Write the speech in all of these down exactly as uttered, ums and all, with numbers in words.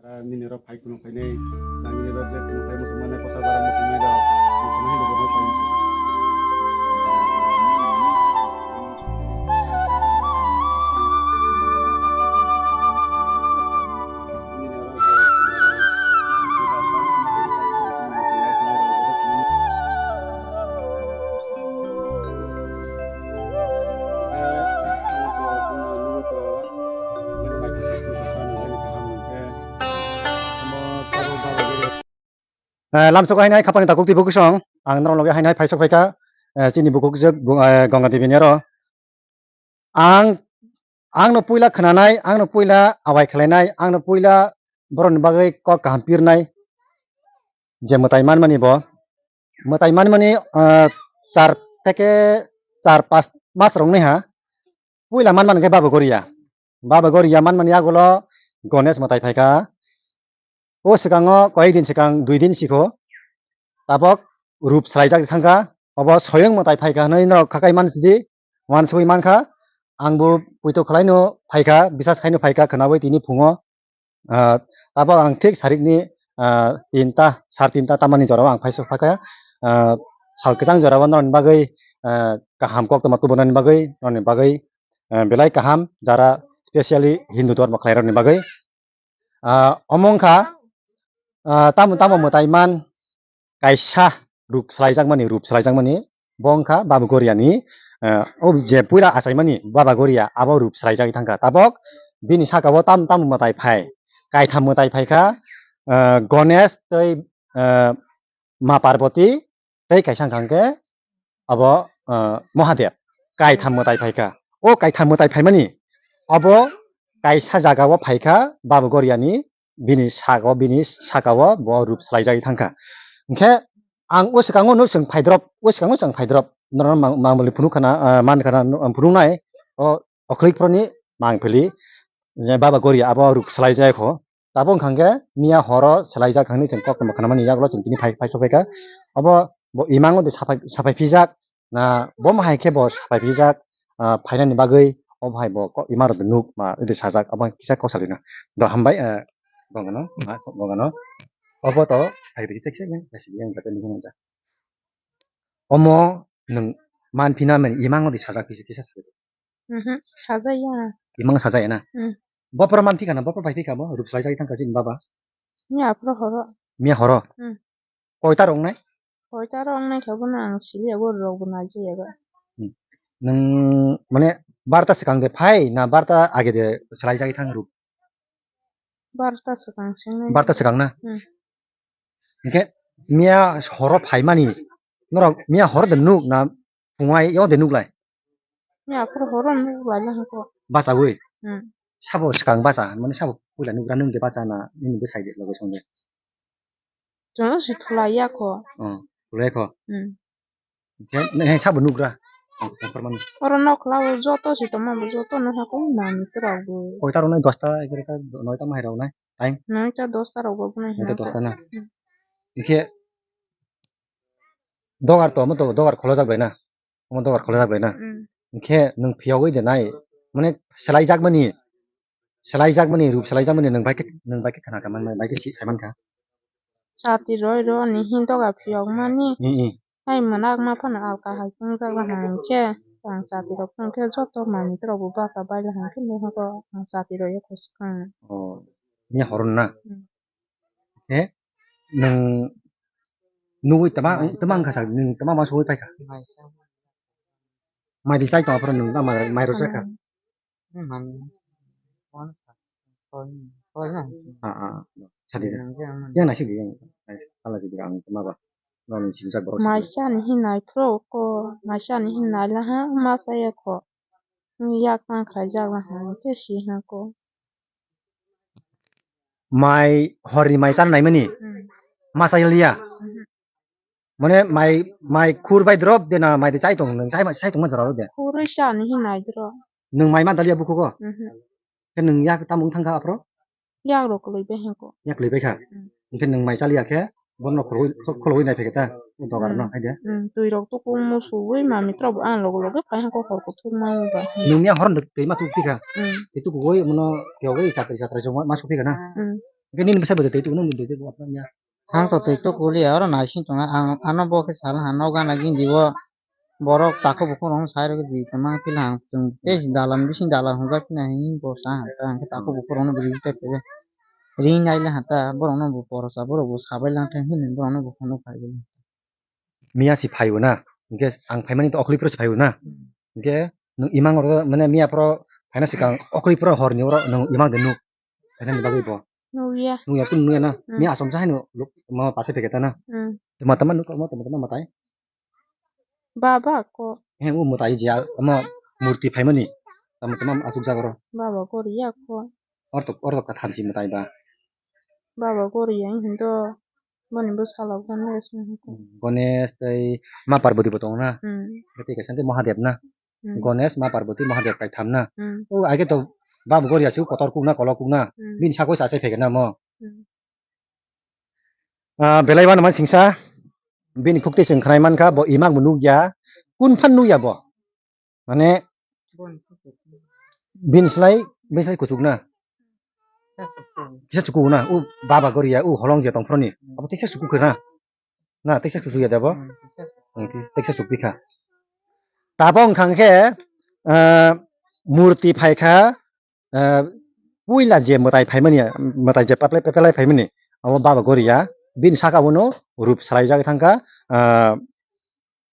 Nini rok phai kuno phainai, nang nini rok je kuno phai muchung mane kosa bara muchung nai rok, muchung nai rok pai muchung. Eh, lamsok hainai khapani takuk twi bukhuksong, ang norok loge hainai phaisok phaikha, eh, chini bukhuk je, eh, Ganga Devi ni aro. Ang, ang no puila khwnanai, ang no puila awai khlainai, ang no puila borok ni bagwi kok kaham pirnai, je mwtai manmani bo. Mwtai manmani, ah, char theke char pas mas rok nai ha. Puila manmani khe Baba Goria. Baba Goria manmani yagulo Ganesh mwtai phaikha. O swkango koi din swkang, dui din sikho. Tabok rup swlaijak thangkha. Obo soyong mwtai phaikha hwnwi norok khakai mansidi, wansugwi mankha. Angbo poito khwlaino phaikha, bisas khaino phaikha, khwnawi tini phungo. Ah, tabok ang thik sarikni, ah, tinta, sar tinta tamani jorao ang phaisok phaikha. Ah, sal kwchang jorao norokni bagwi, ah, kaham koktwma tubunani bagwi, norokni bagwi, ah, belai kaham, jara specially Hindu dhormo khlairokni bagwi. Ah, omo wngkha, ah, tamo tamo mwtai man, kaisa ruk swlaijakmani, rup swlaijakmani, bo wngkha Baba Goriani, eh, o je puila achaimani Baba Goria, abo rup swlaijagwi thangkha. Tabok bini sakao tam tam mwtai phai, kaitham mwtai phaikha, eh, Ganesh tei, eh, Ma Parvati tei kaisa wngkha hwnkhe abo, eh, Mahadev, kaitham mwtai phaikha. O kaitham mwtai phaimani abo kaisa jagao phaikha Baba Goriani, bini sakao, bini sakao bo rup swlaijagwi thangkha. Hinkhe ang o swkango no chwng phaidrop, o swkango chwng phaidrop, norokno mang-, mangmili phunuk khana, ah, man khana, no, ang phunuknai, o okhlik phoroni mangpili, je Baba Goria abo rup swlaijak kho. Tabok wngkha hwnkhe miya horo swlaijak hinwi chwng koktwma khnamani yagulo chwng tini phai, phai sokphaikha. Obo bo imang o de saphai, saphai phijak, na bo ma hai khe bo saphai phijak, ah, phainani bagwi obo hai bo ko-, ima rok nuk ma ede sajak, abo kisa kok salina. Do hambai, eh, bongano, ma bongano. Obo to hai ri tek se nang kasi yang kata ni nang. Omo nung man phina men imang o de sajak kisa kisa sajak. Mhm, sajaya. Imang sajaya na? Hmm. Bopor man phika na, bopor bai phika bo, rup swlaijak thang kasi baba. Miya aphuru horo. Miya horo? Hmm. Koita rok nai? Koita rok nai khe bono ang siliya, bo rok bo nai jaya ba. Hmm. Nung mane barta swkang de phai na barta age de swlai jagwi thang ruk? Barta swkang se nai. Barta swkang na? Hmm. Hingke miya horo phaimani norok miya horo de nuk na phungai yo de nuk lai? Miya aphuru horo nuk lai na hako. Bachawi? Hmm. Sabo swkang bacha, mane sabo puila nugra nung de bacha na nini bwsai de loge song de? Chwng se thulai ya kho. Oh, thulai kho. Hmm. He, he, sabo nugra. Oh, perman. Oro nokla o joto se tongma bo joto no hako nani tura bo. Koita rok nai dosta, egarota, noita ma hai rok nai. Time? Noita dosta rok bo nai. Noita dosta na. Hmm. Ikhe dogar to, mo to dogar kholo jak bai na. Omo dogar khulajak bai na. Mm. Hingkhe nwng phiyogwi de nai, mane, selaijakmani, selaijakmani, rup selaijakmani nwng bai khe, nwng bai khe khna kha, man bai khe si khai man kha. Chati roi rw ni hin dogar phiyokmani. Mm, mm. Hai mwnak ma phano alka hai tongjak la hwn khe, ang chati rok phano khe joto manwi rok bo bata bai la hwn khe, nohoro ang chati rok yakho swkang. Oh, miya horo na? Mm. He? Nwng nugwi tama, tama wngkha sa, nwng tama ma sugwi paikha? Mai di chai tong aphuru nwng tama mai rwchai kha? Ah, ah, sadi da. Yang nasi di, yang, pala di ang tama ba. Nang sinjak borok. Mai chani hinai phuru ko, mai chani hinai laha ma chaya kho. Yak tang khlai jak laha khe si ha ko. Mai horni mai chana naimani? Hmm. Ma chaya liya? Mhm. Mane mai, mai khur bai drop de na mai de chai tong, nang chai, chai tongma jora de? Khurwi chani hinai drop. Nwng mai ma daliya bukhugo? Mhm. Khe nwng yak tamo wng thangkha aphuru? Yak rok kwlwi bai hwnkhe. Yak kwlwi bai kha? Hmm. Hwnkhe nwng mai chaliya khe bono khulwi, khulwi nai phai khe ta? O dogar no, hmm, hai de? Hmm, twi rok tukung musuwi mami tok bo ang loge loge phai hwnkhe hor kuthuk ma wng ba. Nwng ya hor twi ma tuk phi kha? Hmm. Twi tukugwi mono phiyogwi satri satri jongma ma suk phi kha na? Hmm. Hwnkhe nini bwsai bo de twi tugo, nini de twi tugo, apna ya. Ang to twi to kuliya, oro naising tongo. Ang ano bo khe sal han, nogo gana gini di o. Borok takhuk bukhuk rok sai rwgwi di tongma khe lang chwng tei dalan bising dalan hwnjak khna hwnwi bo sa han ta, hwnkhe takhuk bukhuk rokno bo rwgwi tei phaiwi ring nai le han ta, borokno bo porosa, borok bo sabai lang thai hwnwi borokno bo phunuk phaiwi. Miya si phaiwi na, hwnkhe ang phaimani to okhli phuru si phaiwi na, hwnkhe nwng imang oro mane miya phuru phaina swkang okhli phuru horni oro nwng imang de nuk. Khaina ni bagwi bo. Nukya. Nukya, kunu nukya na. Hmm. Mi asomsa haino luk, ma pasai pheketa na. Hmm. Tama tama nuk, ma tama tama matai. Baba ko. He, o matai je, ama murti phaimani. Tama tama asuk jagoro. Baba ko riya ko. Orto, orto katham si matai ba. Baba ko riya hindo. Mani bo sala Ganesh ni ko. Ganesh tei ma Parvati bo tongo na. Hmm. Tei kaisa tei Mahadev na. Hmm. Ganesh, Ma Parvati, Mahadev kaitham na. Hmm. O, ai khe to Baba Goria se kotor kuk na, kolok kuk na. Hmm. Bini sakoi se achai phaikha na mo. Hmm. Ah, belai uanama singsa, bini khukti chwng khwnai mankha, bo imang bo nukya. Kun phan nukya bo? Mane, bini slai, bini slai kuchuk na. Kisa chukuk na, o Baba Goria, o holong je tongphro ni. Abo teisa chukuk na. Na, teisa kuchuk ya debo? Hmm, teisa. Hmm, te-, teisa chukpikha. Tabok wngkha khe, ah, murti phaikha, ah, puila je mwtai phaimani, mwtai je paplai, paplai phaimani, abo Baba Goria, bini saka bono rup swlaijak thangkha, ah,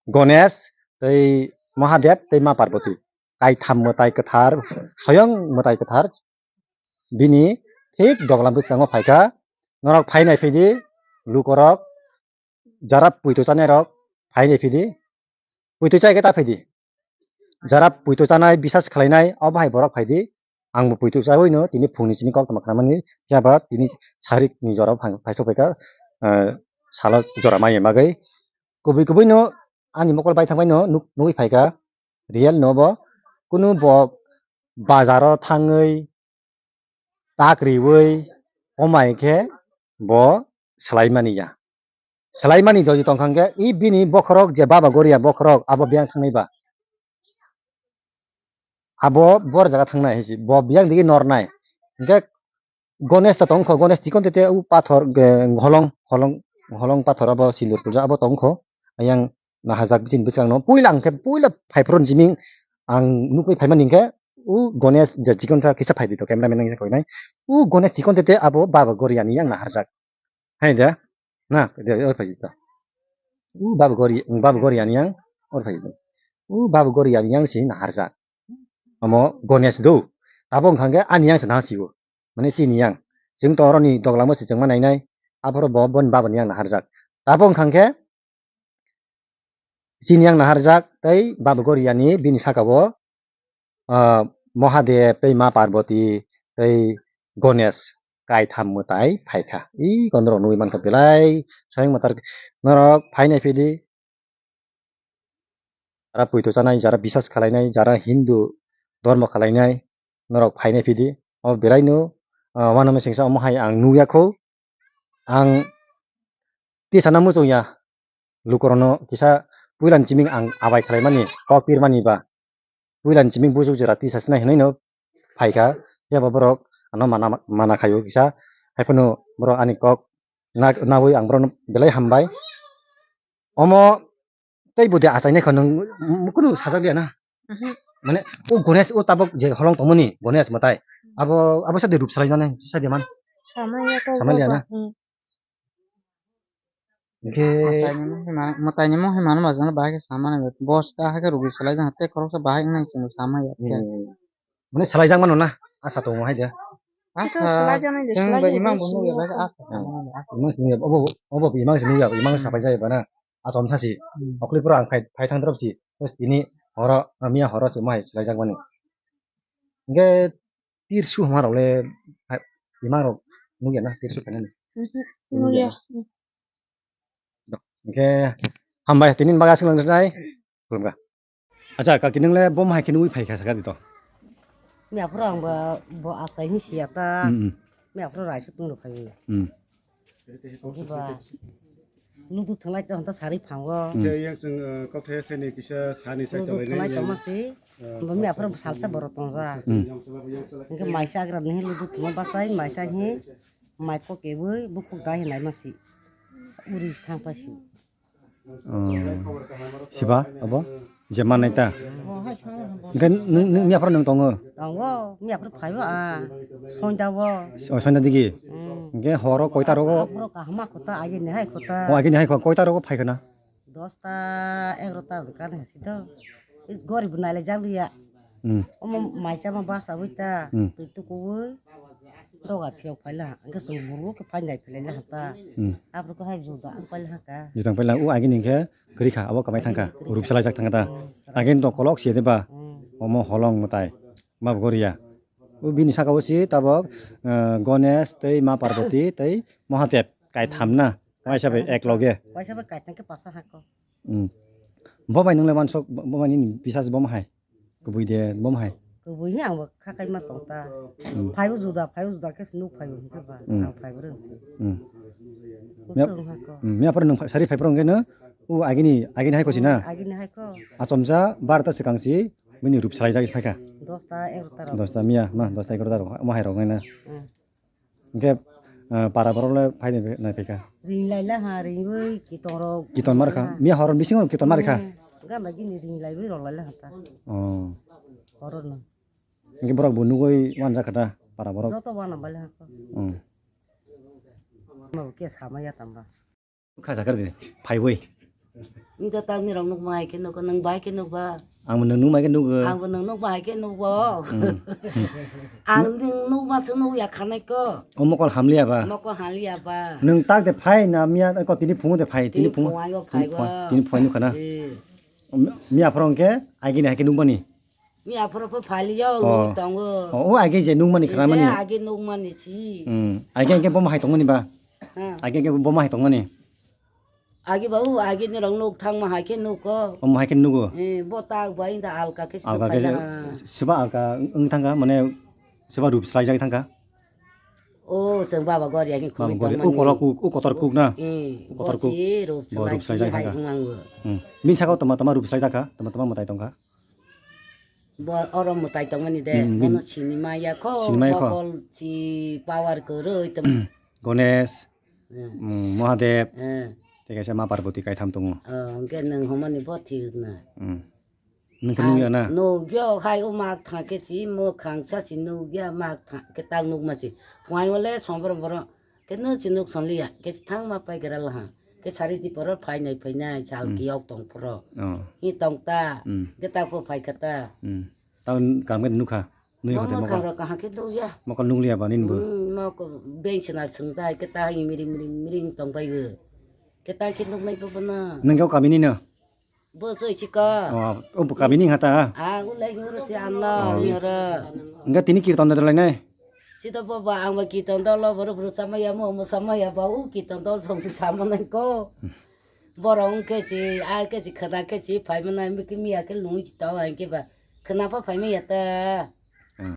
Ganesh, tei Mahadev, tei Ma Parvati. Kaitham mwtai kwthar, soyong mwtai kwthar, bini thik doglam bwskango phaikha. Norok phai nai phidi, lukorok, jara puito chanai rok phai nai phidi, puito chai khe ta phaidi. Jara puito chanai, bisas khlainai, obo hai borok phaidi. Ang bo puito chawi no, tini phungni simi koktwma khnamani, phiya ba tini sarik ni jora phai-, phaiso phaikha, ah, salo jora maya bagwi. Kubui kubui no ani mokol bai thangbai no nuk-, nugwi phaikha, real no bo. Kunu bo bazaro thangwi tak riwi omai khe bo swlai mani ya. Swlai mani jodi tongkha hwnkhe, i bini bokhorok je Baba Goria bokhorok, abo biyang thangnai ba? Abo bor jaga thangnai hinsi, bo biyang digi nornai. Hwnkhe Ganesh ta tongkho, Ganesh chikon tete u pathor, ge, holong, holong, holong pathor abo sindur puja abo tongkho. Ayang nahajak bini bwskango puila hwnkhe, puila phaiphuru jiming ang nukwi phaimani hwnkhe, u Ganesh je chikon kha kisa phaibi to camera man nang koinai. U Ganesh chikon tete abo Baba Goria ni yang naharjak. Hai da? Na, de, oi phai ta. U Baba Gori, Baba Gori ani yang, oi phai ta. U Baba Gori ani yang si naharjak. Amo Ganesh do. Tabok wngkha khe ani yang se nahasio. Mane chini yang. Chwng to oroni doglamo se chwngma nainai. Aphuru bo boni Baba ni yang naharjak. Tabok wngkha khe chini yang naharjak tei Baba Gori ani bini saka o ah, Mahadev tei Ma Parvati tei Ganesh kaitham mwtai phaikha. I kondorok nugwi mankha belai soyang mwtai norok phainai phidi. Jara puito chanai, jara bisas khalainai, jara Hindu dhormo khalainai norok phainai phidi. O belaino, ah, uanama singsa omo hai ang nukya kho. Ang tisana muchungya. Lukurokno kisa puilani chiming ang abai khlaimani, kok pirmani ba. Puilani chiming bujuk jora tisa sinai hwnwi no phaikha. Phiya ba borok ano mana, mana khaio kisa. Haiphano borok ani kok na-, nawi ang borokno belai hambai. Omo tei budi achainai kho nwng, kunu sajak liya na? Mhm. Mane, o Ganesh, o tabok je holong tongmani, Ganesh mwtai. Abo, abo sadi rup salai jani, sadi man. Samaya to. Samaya na? Hmm. Hingke mwtaini mohima, mwtaini mohima no majana bahai khe samani, bosta hai khe rugi salai jani, tei khoroksa bahai wngnai chwng samaya. Hmm. Mane salai jak mano na, asa tongo hai de. Asa, salai jani de, chwng salai bai jani imang de bo nugya, asa. Hmm. Imang se nugya, obo, obo imang se nugya, imang sapai jaya bana. Achom thasi. Hmm. Okhli pura ang phai, phai thang drop si. Bas tini horo, ah, miya horo se mai chwlai jak mani. Hingke tirsu homa rok le, ah, imang rok nugya na tirsu khainani? Mhm. Nugya. Nugya na? Hingke hambai tini baga swnglang nai. Khulumkha. Acha, kaki nung le bo mahai khe nugwi phai kha sakha di to. Miya phuru ang ba bo asai ni siya ta. Hmm, hmm. Miya phuru raisa tung rw phai. Hmm. Ba ludu thanglai to hanta sari phango. Hmm. Khe yang chwng, eh, kok the theni kisa sani sai ludu tonglainai thanglai yang, tongma si. Eh, bo miya phuru salsa borok tongja. Hmm. Hingke maisa agra ni ludu thangma basai, maisa hi. Mai kok eboi bukuk dai hinai masi. Uri thang pasi. Oh. Siba abo? Je manai ta? Hingke nung, nung, miya phoro nung tongo? Tongo, miya phoro phaibo a. Sonda bo. Oh, sonda digi? Hmm. Hingke horo koita rogo? Horo kahama kota, agi nihai kota. Oh, agi nihai kota, koita rogo phai khana? Dosta, egarota wngkha ni hasi do. Is gorib nai le jak liya. Hmm. Omo maisa ma basa ui ta. Hmm. Tui tuku ui. Doga phiyok phaila. Angke sung buru ke phai nai philai la hata. Hmm. Abro ko hai juda ang paila haka. Jutang paila u agini khe gori kha abo kamai thangkha. Gori kha. Rup salai jak thangkha ta. Hmm. Agin to kolok siya de ba. Hmm. Omo holong mutai. Map goriya. U bini saka o si tabok, eh, Ganesh tei Ma Parvati tei Mahadev kai tham na. Waisa bai ek loge. Waisa bai kaitang ke pasa hako. Hmm. Bo bai nung le mansok, bo, bo bai nini bisas bo ma hai. Kubui de bo ma hai. Kubui hi ang bo khakai ma tong ta. Hmm. Phaibo juda, phaibo juda ke nuk phaibo hingke ba. Hmm. Ang phaibo reng si. Hmm. Kusung hako. Hmm. Miya phoro nung phai-, sari phai phoro hingke no. U agini, agini hai ko si na. Agini hai ko. Achomsa barta swkang si bini rup salai jagwi phaikha. Dosta, egarota rok. Dosta miya, ma, dosta egarota rok, ma hai rok nai na. Hmm. Hingke, eh, para borok le phai nai, nai phaikha. Ring lai la ha, ring ui, kitong rok. Kiton mar kha. Miya horo bisingo kiton mar kha. Hmm. Gana gini ring lai ui rok lai la ha ta. Oh. Horo no. Hingke borok bo nugui wan jak kha ta, para borok. Joto wana bai la ha ko. Hmm. Ma ke sama ya tamba. Kha sakar de, phaiwi. Wngkha ta nirok nukma hai khe nukgo, nwng bai khe nukba. Ang bo nwng nukma hai khe nukgo. Ang bo nwng nukma hai khe nukgo. Hmm. Ang nwng nukma se nukya khanai ko. O mokol hamliya ba? Mokol hamliya ba? Nwng tak de phai na miya ko tini phungo de phai, tini phungo. Tini phungo ayo phai go. Tini phungo nukha na. Eh. Miya phoro hwnkhe agini hai khe nukmani. Miya phoro pho phaliyo, oh, lwi tongo. Oh, o age je nukmani, je khramani. Age nukmani si. Hmm. Age hwnkhe bo ma hai tongmani ba? Ha. Age hwnkhe bo ma hai tongmani? Age ba, o age ni rok nuk thangma hai khe nuko. Omo hai khe nugo? Eh, bo tak ba inda alka khe. Alka khe se, seba alka wng thangka, mane seba rup slai jagwi thangka? O, chwng baba gori age khumui tongmani. Baba gori, o kolok kuk, o kotor kuk na? Eh, o kotor kuk. Bo rup slai jagwi thangka. Hmm. Bini saka o tama tama rup slai jakha, tama tama mwtai tongkha. Bo oro mwtai tongmani de, hmm, bono sini maya kho, sini maya kho. Mokol si power kwrwi tong. Ganesh, hmm, hmm, Mahadev, hmm, tei kaisa Ma Parvati kaitham tongo. Oh, hwnkhe nwng hwnmani bo thik na. Hmm. Nwng khe nukya na? Nukya hai o mak thang khe si mwkhang sa si nukya mak thang khe tak nukma si. Phwai o le sombor boro. Khe no chwng nuk sonliya, khe thangma pai gra laha. Khe sari di poror phainai phainai sal, hmm, kiyok tong phoro. Oh. Hi tong ta, hmm, khe ta pho phai kha ta. Hmm. Tao kam khe nukha. Nui hote mokol. Mokol rok kaham khe nukya. Mokol nukliya ba nini bo? Hmm, mokol beng sena swngjai khe ta hi miring miring miring tong bai o. Khe ta khe nuknai bo bono. Nang khe o kami ni no? Bo choi si ko. Oh, o bo kami ni hata? Ah, ulai horo si anno, oh, horo. Enggak, tini kirtan dodolai nai. Sida bo ba ang ba kirtan dolo, boro boro sama ya mo, mo sama ya ba, u kirtan dol song si sama nai ko. Borong ke si, a ke si, khada ke si, phai mana mi ke mi ya ke lung si tau ang ke ba. Khana pa phai ma ya ta. Hmm.